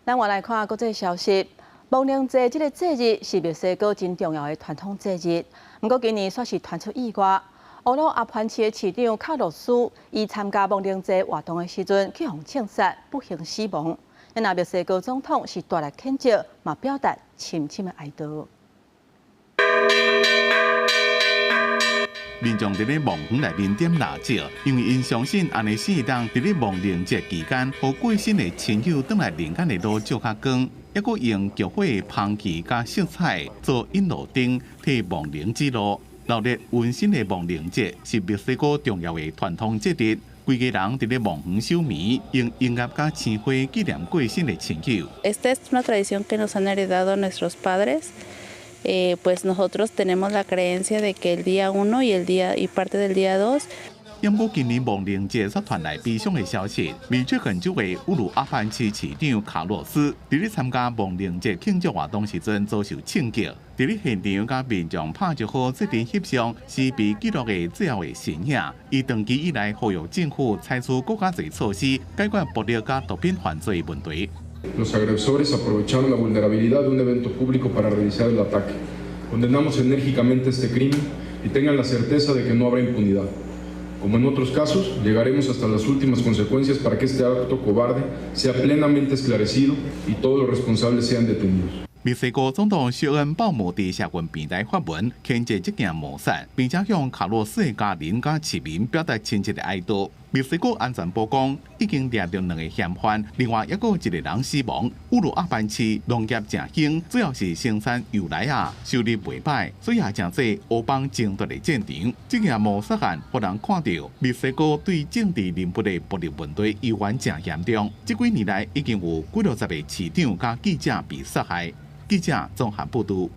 咱換來看國際消息，亡靈節這个節日是墨西哥真重要的傳統節日。毋過今年煞是傳出意外，烏魯阿潘市的市長卡洛斯，伊參加亡靈節活動的時陣，去予槍殺，不幸死亡。那墨西哥總統是大力譴責，嘛表達深深的哀悼。民眾佇咧墓園內面點蠟燭，因為𪜶相信按呢先會當佇咧亡靈節期間，予過身的親友轉來人間的路照較光，猶閣用炬火的香氣佮色彩做引路燈，替亡靈指路。熱鬧溫馨的亡靈節是墨西哥重要的傳統節日，規家人佇咧墓園守暝，用音樂佮鮮花紀念過身的親友。 Esta es una tradición que nos han heredado nuestros padres. Pues nosotros tenemos la creencia de que el día 1 y el día y parte del día 2。毋過今年亡靈節煞傳來悲傷的消息，密歇根州的烏魯阿潘市市長卡洛斯，佇咧參加亡靈節慶祝活動時陣遭受槍擊，佇咧現場佮民眾拍招呼、做陣翕相，是被記錄的最後的身影。伊長期以來呼籲政府採取閣較濟措施，解決暴力佮毒品犯罪問題。 Los agresores aprovecharon la vulnerabilidad de un evento público para realizar el ataque. Condenamos enérgicamente este crimen y tengan la certeza de que no habrá impunidad. Como en otros casos, llegaremos hasta las últimas consecuencias para que este acto cobarde sea plenamente esclarecido y todos los responsables sean detenidos. 墨西哥總統謝恩鮑姆佇社群平台發文，譴責這件謀殺，並且向卡洛斯的家人佮市民表達深切的哀悼。墨西哥安全部講，已經掠著兩个嫌犯，另外猶閣有一个人死亡。烏魯阿潘市農業誠興，主要是生產油梨仔，收入袂䆀，所以也成做黑幫爭奪的戰場。這件謀殺案，予人看著墨西哥對政治人物的暴力問題猶原誠嚴重。這幾年來，已經有幾落十个市長佮記者被殺害。記者綜合報導。